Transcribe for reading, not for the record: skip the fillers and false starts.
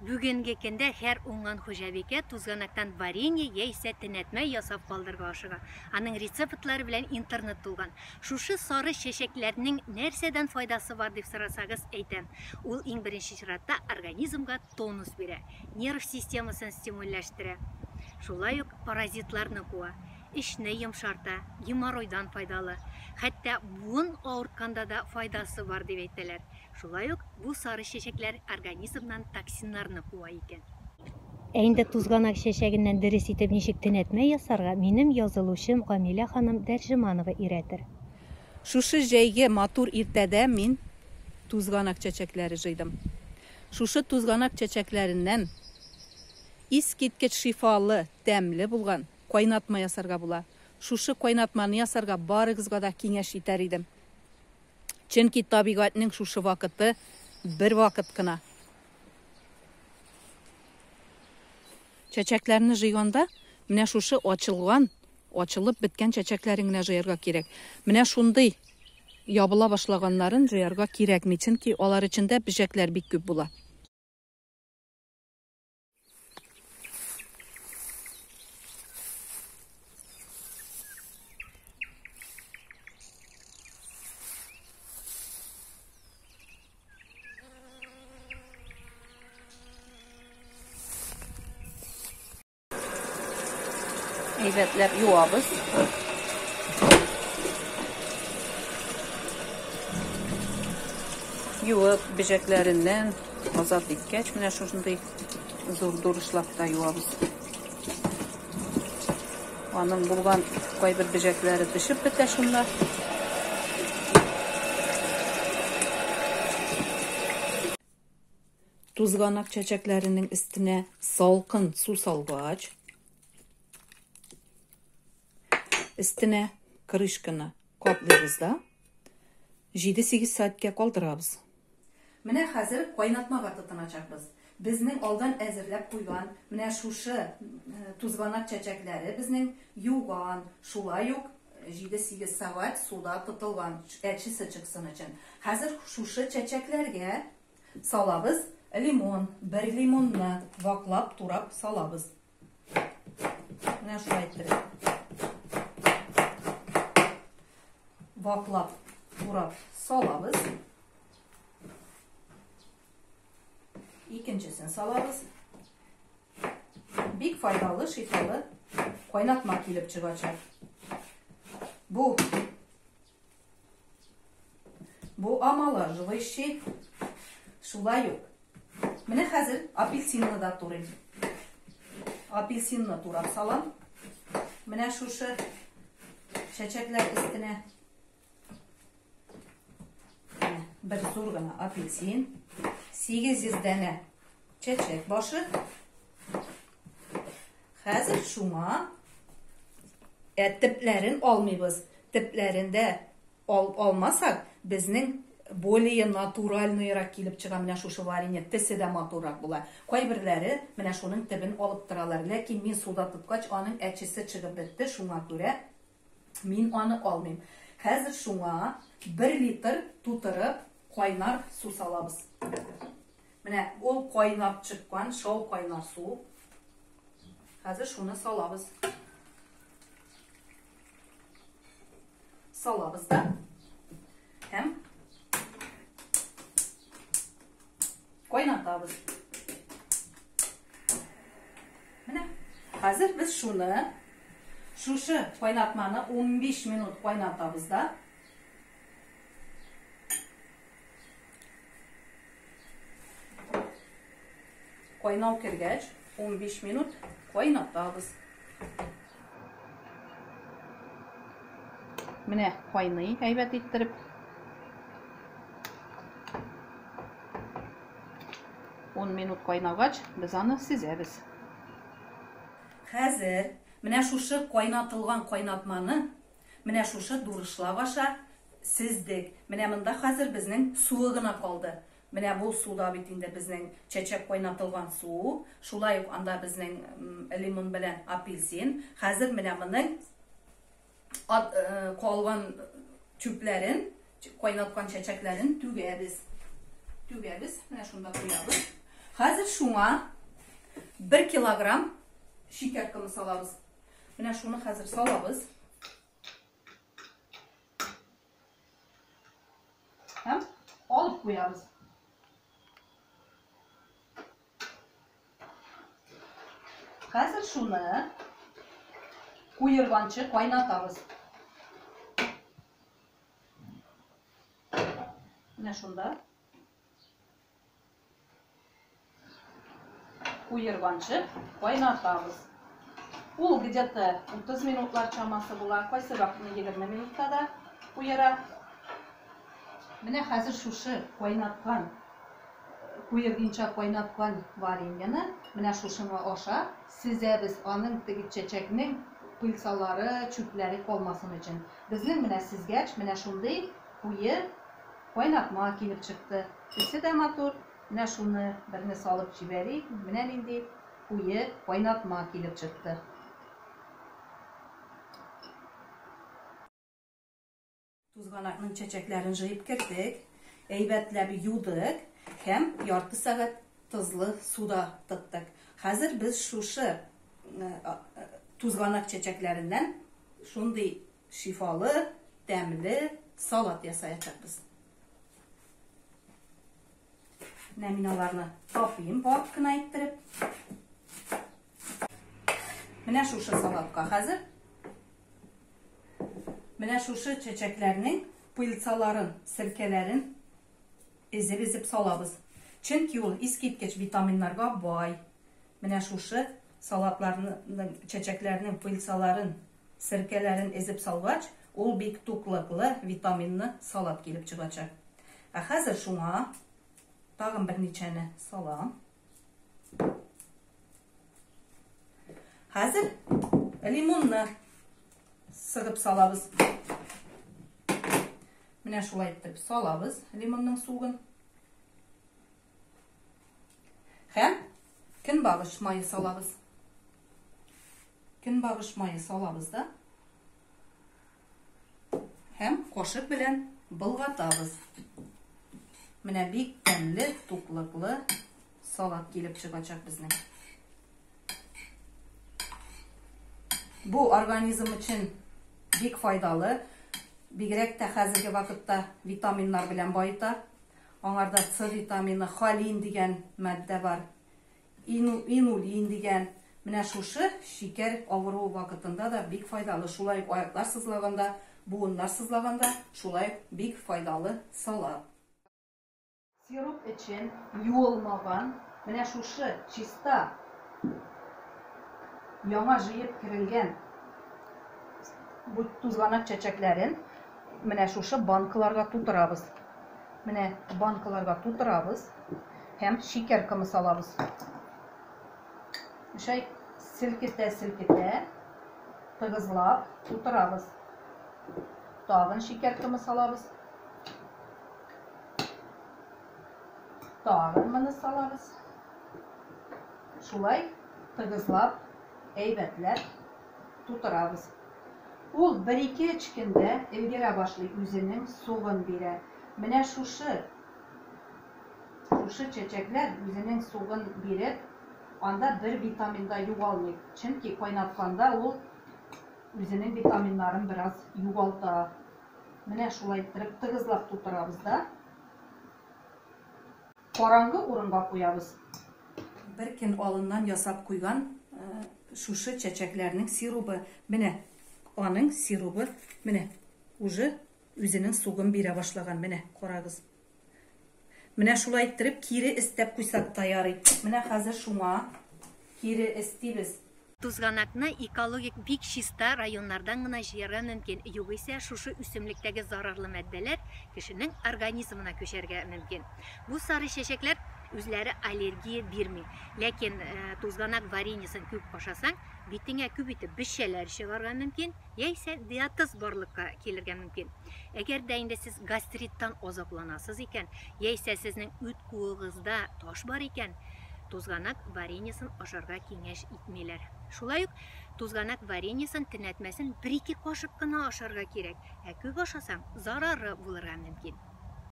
Бүгенге көндә һәр уңган хуҗабикә тузганактан варенье яисә төнәтмә ясап калдырырга ашыга. Аның рецептлары белән интернет тулган. Шушы сары чәчәкләрнең нәрсәдән файдасы бар дип сорасагыз, әйтәм. Ул иң беренче чиратта организмга тонус бирә, нерв системасын стимульләштерә. Шулай ук паразитларны куа, эчне йомшарта, геморройдан файдалы. Хәтта буын авыртканда да файдасы бар дип әйтәләр. Шулай ук бу сары чәчәкләр организмнан токсиннарны куа икән. Ә инде тузганак чәчәгеннән дөрес итеп ничек төнәтмә ясарга, минем язылучым Гамилә ханым Дәрҗеманова өйрәтер. Шушы җәйге матур иртәдә мин тузганак чәчәкләре җыйдым. Шушы тузганак чәчәкләреннән искиткеч шифалы, тәмле булган кайнатма ясарга була. Шушы кайнатманы ясарга барыгызга да киңәш итәр идем. Чөнки табигатьнең шушы вакыты бер вакыт кына. Чәчәкләрне җыйганда, менә шушы ачылган, ачылып беткән чәчәкләрен генә җыярга кирәк. Менә шундый ябыла башлаганнарын җыярга кирәкми, чөнки алар эчендә бөҗәкләр бик күп була. Әйбәтләп юабыз. Юып, бөҗәкләреннән азат иткәч, менә шушындый зур дурышлапта юабыз. Аның булган кайбер бөҗәкләре төшеп бетә шунда. Тузганак чәчәкләренең өстенә салкын су салгач, өстенә крышканы каплыйбыз да 7-8 сәгатькә калдырабыз. Менә хәзер кайнатмага тотыначакбыз. Безнең алдан әзерләп куйган менә шушы тузганак чәчәкләре безнең юган, шулай ук 7-8 сәгать суда тотылган, әчесе чыксын өчен. Хәзер шушы чәчәкләргә салабыз лимон, бер лимонны ваклап турап салабыз. Менә шулай иттереп. Ваклап турап салабыз. Икенчесен салабыз. Бик файдалы, шифалы кайнатма килеп чыгачак. Бу Бу омолаживающий. Шулай ук. Менә хәзер апельсинны да турыйм. Апельсинны турап салам. Менә шушы чәчәкләр өстенә. Бер зур гына апельсин. 800 данә чәчәк башы. Хәзер шуңа ә төпләрен алмыйбыз. Төпләрен дә ал, алмасак, безнең более натуральныйрак килеп чыга менә шушы варенье, төсе дә матуррак була. Кайберләре менә шуның төбен алып торалар. Ләкин мин суда тоткач, аның әчесе чыгып бетте, шуңа күрә мин аны алмыйм. Хәзер шуңа 1 литр тутырып кайнар су салабыз. Менә ул кайнап чыккан шау кайнар су. Хәзер шуны салабыз. Салабыз да. Һәм кайнатабыз. Менә хәзер без шуны, шушы кайнатманы 15 минут кайнатабыз да. Кайнау кергәч, 15 минут кайнатабыз. Менә кайный әйбәт иттереп. 10 минут кайнагач, без аны сизәбез. Хәзер менә шушы кайнатылган кайнатманы менә шушы дурышлап аша сиздек. Менә монда хәзер безнең суы гына калды. Менә бу суда бит инде безнең чәчәк кайнатылган су, шулай ук анда безнең лимон белән апельсин. Хәзер менә моның калган чүпләрен, кайнаткан чәчәкләрен түгәбез. Түгәбез, менә шунда куябыз. Хәзер шуңа 1 килограмм шикәр комы салабыз. Менә шуны хәзер салабыз. Һәм алып куябыз. Хәзер шуны куерганчы кайнатабыз. Менә шунда куерганчы кайнатабыз. Ул где-то 30 минутлар чамасы була, кайсы вакытны 20 минутта да куера. Менә хәзер шушы кайнаткан, куергынча кайнаткан вареньены менә шушыңа аша сизәбез, аның теге чәчәкнең пыльцалары, чүпләре калмасын өчен. Безнең менә сизгәч, менә шундый куе кайнатма килеп чыкты. Төсе дә матур. Менә шуны берне салып җибәрик. Менә нинди куе кайнатма килеп чыкты. Тузганакның чәчәкләрен җыеп кердек, әйбәтләп юдык һәм ярты сәгать тозлы суда тоттык. Хәзер без шушы тузганак чәчәкләреннән шундый шифалы, тәмле салат ясаячакбыз. Менә мин аларны тапыйм вак кына иттереп. Менә шушы салатка хәзер менә шушы чәчәкләрнең пыльцаларын, серкәләрен эзеп-эзеп салабыз. Чөнки ул искиткеч витаминнарга бай. Менә шушы салатларның, чәчәкләрнең пыльцаларын, серкәләрен эзеп салгач, ул бик туклыклы, витаминлы салат килеп чыгачак. Ә хәзер шуңа тагын берничәне салам. Хәзер лимонны сыгып салабыз. Менә шулай итеп салабыз лимонның суын. Һәм көнбагыш мае салабыз. Көнбагыш мае салабыз да. Һәм кашык белән болгатабыз. Менә бик тәмле, туклыклы салат килеп чыгачак безнең. Бу организм өчен бик файдалы. Бигрәк тә хәзерге вакытта витаминнар белән байыта. Аңарда С витамины, холин дигән матдә бар. Инулин дигән. Менә шушы шикәр авыруы вакытында да бик файдалы. Шулай ук аяклар сызлаганда, буыннар сызлаганда шулай ук бик файдалы салат. Сироп өчен юылмаган, менә шушы чиста яңа җыеп керелгән бу тузганак чәчәкләрен менә шушы банкаларга тутырабыз. Менә банкаларга тутырабыз һәм шикәр комы салабыз. Шулай селкетә-селкетә тыгызлап тутырабыз. Тагын шикәр комы салабыз. Тагын моны салабыз. Шулай тыгызлап, әйбәтләп тутырабыз. Ул бер-ике-өч көндә өлгерә башлый, үзенең сугын бирә. Менә шушы шушы чәчәкләр үзенең сугын биреп, анда бер витамин да югалмый. Чөнки кайнатканда ул үзенең витаминнарын бераз югалта. Менә шулай иттереп тыгызлап тутырабыз да. Караңгы урынга куябыз. Бер көн алыннан ясап куйган шушы чәчәкләрнең сиробы. Менә аның сиробы менә уже үзенең сугын бирә башлаган. Менә карагыз. Менә шулай иттереп кире эстәп куйсак та ярый. Менә хәзер шуңа кире эстибез. Тузганакны экологик бик чиста районнардан гына җыярга мөмкин, югыйсә шушы үсемлектәге зарарлы матдәләр кешенең организмына күчәргә мөмкин. Бу сары чәчәкләр үзләре аллергия бирми, ләкин тузганак вареньесын күп ашасаң, битеңә күп итеп бөчәләр чыгарга мөмкин, яисә диатез барлыкка килергә мөмкин. Әгәр дә инде сез гастриттан азапланасыз икән, яисә сезнең үт куыгызда таш бар икән, тузганак вареньесын ашарга киңәш итмиләр. Шулай ук тузганак вареньесын төнәтмәсен бер-ике кашык кына ашарга кирәк, ә күп ашасаң, зарары булырга мөмкин.